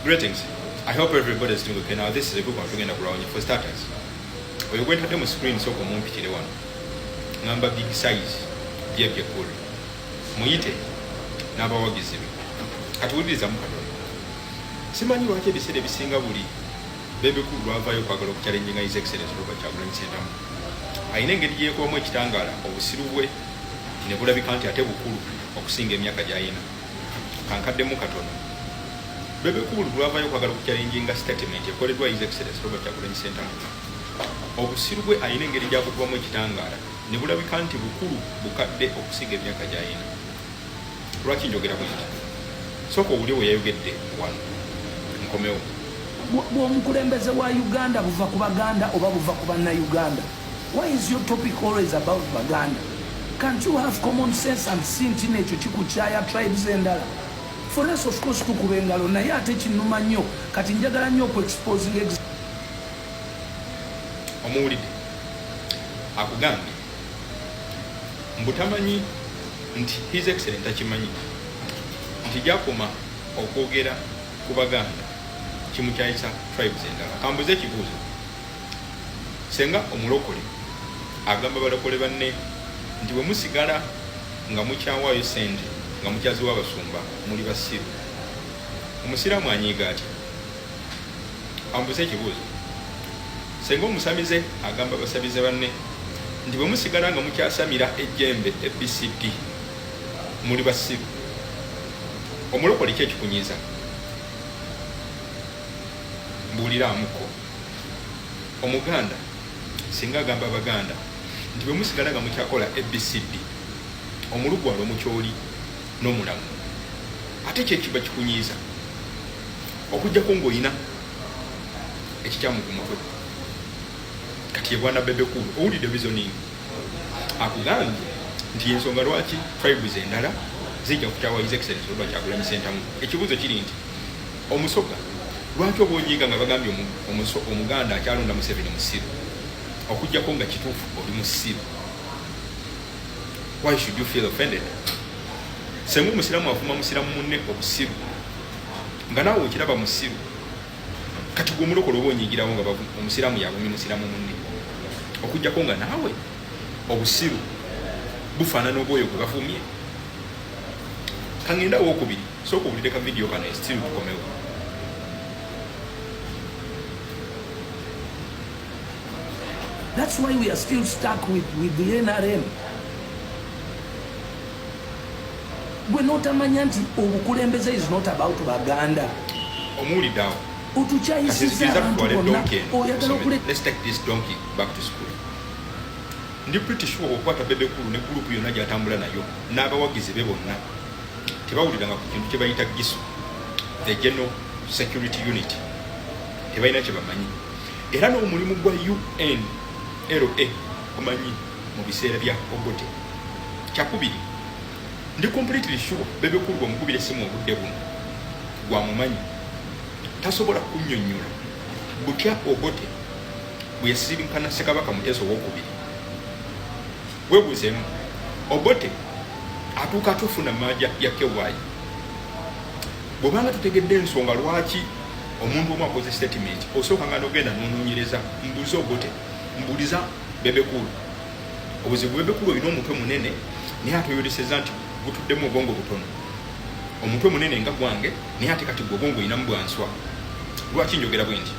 Greetings. I hope everybody is doing okay. Now this is a good one tugenda kulawanya for starters. Oyo gwe ntadde mu screen sooka omumpitire wano. Ngamba big size Bebe Cool. Muyite n'abawagizi be. Kati wulirizamu katono. Simanyi lwaki ebiseera ebisinga buli Bebe Cool lwavaayo okwagala okuchallenginga His Excellency Robert Kyagulanyi Ssentamu. Alina engeri gye yeekubamu ekitangaala obusiru bwe ne bulabika nti ate bukulu okusinga emyaka gy'alina. Kankaddemu katono. Bebe Cool lwavayo okwagala okuchallenginga statement ekoleddwa His Excellency Robert Kyagulanyi Ssentamu. Obusiru bwe alina engeri gy'abukubamu ekitangaala ne bulabika nti bukulu bukadde okusinga emyaka gy'alina. Lwaki njogera bwenti? Sooka owulire we yayogedde wano nkomewo. Bw'omukulembeze wa Uganda buva ku Baganda oba buva ku Bannayuganda? Why is your topic always about Baganda? Can't you have common sense and see nti no ekyo kikukyaya tribes endala? For us of course tukuba engalo naye ate kinuma nnyo kati njagala nnyo oku exposing. Omuwulidde akugambye mbu tamanyi nti His Excellent takimanyi nti gyakoma okwogera ku Baganda kimukyayisa tribes endala. Kambuze ekibuuzo, senga omulokole agamba balokole banne nti bwe musigala nga mukyawaayo sente nga mukyaziwa abasumba muli basiru, omusiraamu anyiiga atya? Kambuze ekibuuzo, senga omusamize agamba basabize banne nti bwe musigala nga mukyasamira ejjembe ABCD muli basiru, omulokole ki ekikunyiiza? Mbuuliraamuko. Omuganda singa agamba Abaganda nti bwe musigala nga mukyakola ABCD, omulugwala, omukyoli n'omulamu, ate ki ekiba kikunyiiza? Okuggyako ng'olina ekikyamu ku mutwe. Kati ye bwana Bebe Cool, owulidde reasoning akugambye nti yensonga lwaki tribes endala zijja kukyawa His Excellency Robert Kyagulanyi Ssentamu. Ekibuuzo kiri nti omusoga lwaki oba onyiiga nga bagambye omuganda akyalonda Museveni musiru? Okuggyako nga kituufu oli musiru, why should you feel offended? Senga omusiraamu avuma musiraamu munne obusiru nga naawe okiraba musiru, kati gwe omulokole oba onyigirawo nga omusiraamu yavumye musiraamu munne? Okuggyako nga naawe obusiru bufaanana obwoyo gwe bavumye. Kangenda owokubiri, sooka owulire ka vidiyo kano still tukomewo. That's why we are still stuck with the NRM. Gwe notamanya nti obukulembeze is not about Baganda. Omuwulidde awo. Otukyayisiza abantu bonna oyagala okule. Let's take this donkey back to school. Ndi pretty sure okwata Bebe Cool ne group yonna gy'atambula nayo n'abawagizi be bonna tebawuliranga ku kintu kye bayita GISU, the General Security Unit, tebalina kye bamanyi. Era n'omulimu gwa UNLA omanyi mu biseera bya Obote. Kyakubiri, ndi completely sure Bebe Cool bw'omukubira essimu obudde buno gwamumanyi tasobola kunnyonnyola butya Obote bwe yasisinkana Ssekabaka Muteesa owokubiri. Weebuuzeemu, Obote atuuka atya ofuna maaja ya KY? Bw'obanga tutegedde ensonga lwaki omuntu omu akoze statement, osooka nga n'ogenda n'onoonyereza. Mbuuze Obote, mbuuliza Bebe Cool. Obuzibu Bebe Cool olina omutwe munene naye ate oyoleseza nti gutuddemu obwongo butono. Omutwe munene nga gwange naye ate kati gwe obwongo olinamu bwanswa. Lwaki njogera bwe nti?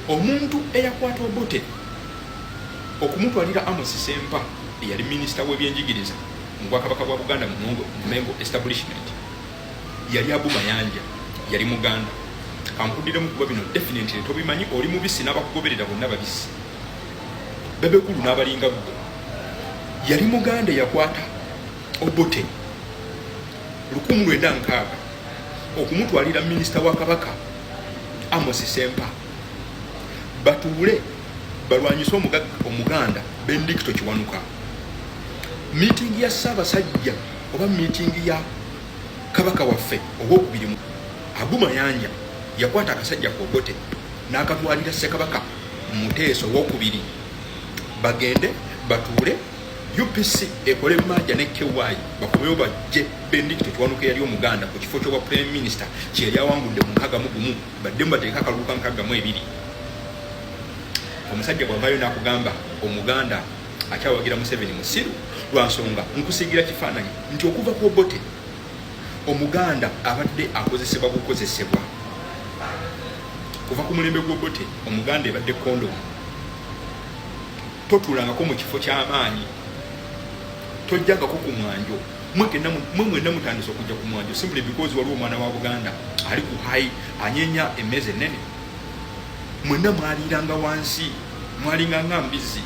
Omuntu eyakwata Obote okumutwalira Amos Ssempa eyali minisita w'ebyenjigiriza mu Bwakabaka bwa Buganda mu Mengo establishment yali Abu Mayanja, yali Muganda. Kankuddiremu kuba bino definitely tobimanyi, oli mubisi n'abakugoberera bonna babisi. Bebe Cool n'abalinga ggwe. Yali Muganda eyakwata Obote 1960 okumutwalira minisita wa Kabaka Amos Ssempa batuule balwanyise Omuganda Benedicto Kiwanuka. Meeting ya Ssaabasajja oba meeting ya Kabaka waffe owokubiri Abu Mayanja yakwata akasajja ku Obote n'akatwalira Ssekabaka Muteesa owokubiri bagende batuule UPC ekole maja ne KY bakomewo bajje Benedicto Kiwanuka yali omuganda ku kifo ky'obwa prime minister kye yali awangudde mu 61, baddemu bateeka akalulu ka 62. Omusajja bw'avaayo n'akugamba omuganda akyawagira Museveni musiru, lwa nsonga nkusiigira kifaananyi nti okuva ku Obote omuganda abadde akozesebwa bukozesebwa. Kuva ku mulembe gw'Obote omuganda ebadde kondomu, totuulangako mu kifo ky'amaanyi, tojjangako ku mwanjo. Mwe mwenna mutandise okujja ku mwanjo simply because waliwo omwana wa Buganda ali ku high anyenya emmeeza ennene. Mwenna mwaliiranga wansi, mwalinga nga mbizzi.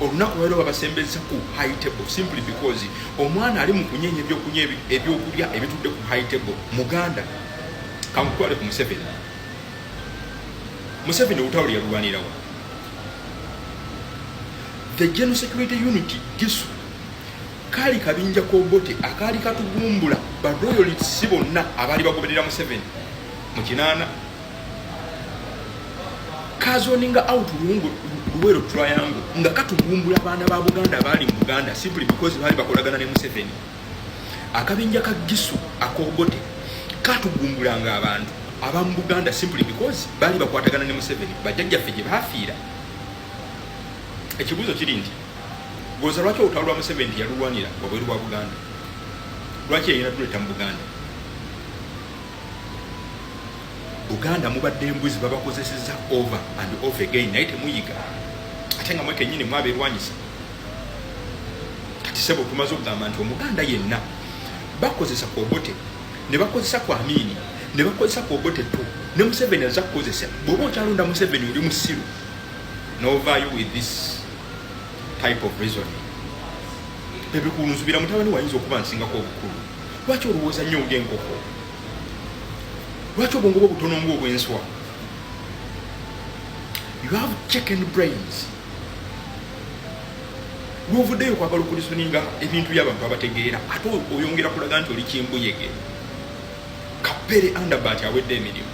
Olunaku lwaliro babasembeza ku high table simply because omwana ali mu kunyenya ebyokunywa ebyokulya ebitudde ku high table muganda. Kankutwale ku Museveni. Museveni olutalo yalulwanirawa? The General Security Unit, GISU, kaali kabinja k'Obote akaali katugumbula ba royalists bonna abaali bagoberera Museveni mu 80. Kazoninga out Luwungu Luwero Triangle nga katugumbula abaana ba Buganda abaali mu Buganda simply because baali bakolagana ne Museveni. Akabinja ka GISU ak'Obote katugumbulanga abantu abamu Buganda simply because baali bakwatagana ne Museveni, bajjajjaffe gye baafiira. Ekibuuzo kiri nti goza lwaki olutalo lwa Museveni teyalulwanira wabweru wa Buganda? Lwaki yayina tuleeta mu Buganda? Buganda mubadde embuzi babakozeseza over and over again, naye temuyiga, ate nga mwe kennyini mwabeerwanyisa. Kati sebo, tumaze okugamba nti omuganda yenna bakozesa ku Obote, ne bakozesa ku Amini, ne bakozesa ku Obote to ne Museveni aza kukozesa. Bw'oba okyalonda Museveni, oli musiru novaayo with this type of reasoning. Bebe Cool, nzubira mutabani wayinza okuba nsingako obukulu. Lwaki olowooza nnyo ng'enkoko? Lwaki obwongo bwo butono ng'obwenswa? You have chicken brains. Lwovuddeyo okwagala okureasoninga ebintu by'abantu abategeera, ate oyongera kulaga nti oli kimbuyege kapere andabat awedde emirimu.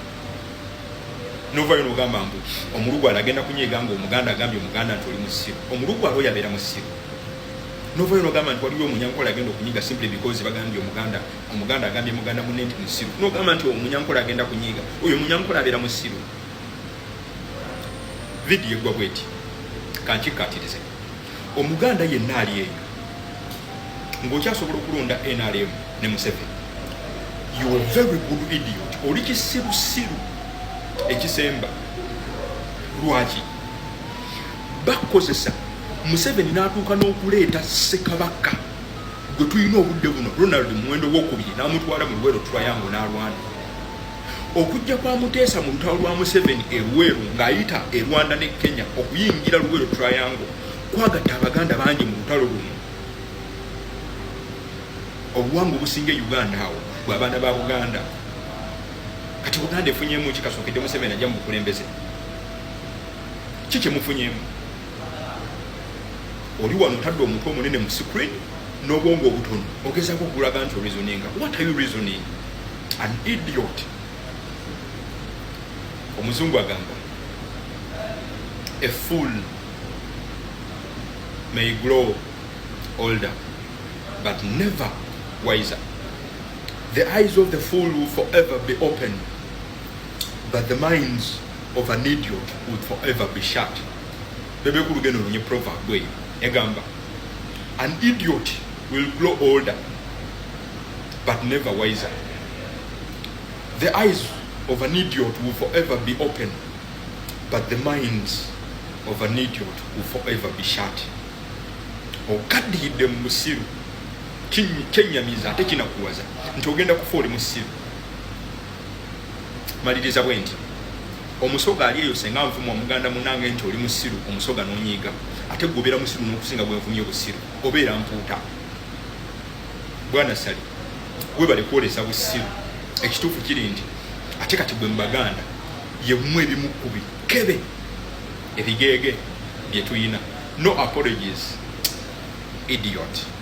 Novayo nogamba mbu omulugwala agenda kunyiiga nga omuganda agambye omuganda nti oli musiru. Omulugwala oyo abeera musiru? Novayo nogamba nti waliwo omunyankola agenda okunyiiga simply because bagambye omuganda, omuganda agambye muganda munne nti musiru, nogamba nti omunyankola agenda kunyiiga. Oyo omunyankola abeera musiru? Vidiyo eggwa bweti, kankikkaatirize. Omuganda yenna ali eyo ng'okyasobola okulonda NRM ne Museveni, you are very good idiot. Oli kisirusiru ekisemba. Lwaki bakozesa Museveni n'atuuka n'okuleeta Ssekabaka gwe tulina obudde buno, Ronald Muwendo Wokubiri, n'amutwala mu Luwero Triangle n'alwana? Okujja kwa Muteesa mu lutalo lwa Museveni e Luweero ng'ayita e Rwanda ne Kenya okuyingira Luweero Triangle kwagatta abaganda bangi mu lutalo luno. Obuwangwa obusinga e Uganda awo bw'abaana ba Buganda. Kati Buganda efunyemu ki kasookedde Museveni ajja mu bukulembeze? Ki kyemufunyemu? Oli wano otadde omutwe omunene mu screen n'obwongo obutono, ogezaako okulaga nti oreasoninga. What are you reasoning? An idiot. Omuzungu agamba, "A fool may grow older but never wiser. The eyes of the fool will forever be open, but the minds of an idiot would forever be shut." Bebe Cool, genda ononye proverb eyo egamba, "An idiot will grow older but never wiser. The eyes of an idiot will forever be open, but the minds of an idiot will forever be shut." Okaddiyidde mu busiru. Kyennyamiza ate kinakuwaza nti ogenda kufa oli musiru. Maliriza bwe nti omusoga ali eyo, senga nvuma omuganda munange nti oli musiru, omusoga n'onyiiga, ate gwe obeera musiru n'okusinga gwenvumye obusiru. Obeera mpuuta. Bwana Sali, webale kwolesa busiru. Ekituufu kiri nti ate kati gwe mubaganda yemmwe ebimu ku bikebe ebigeege bye tuyina. No apologies, idiot.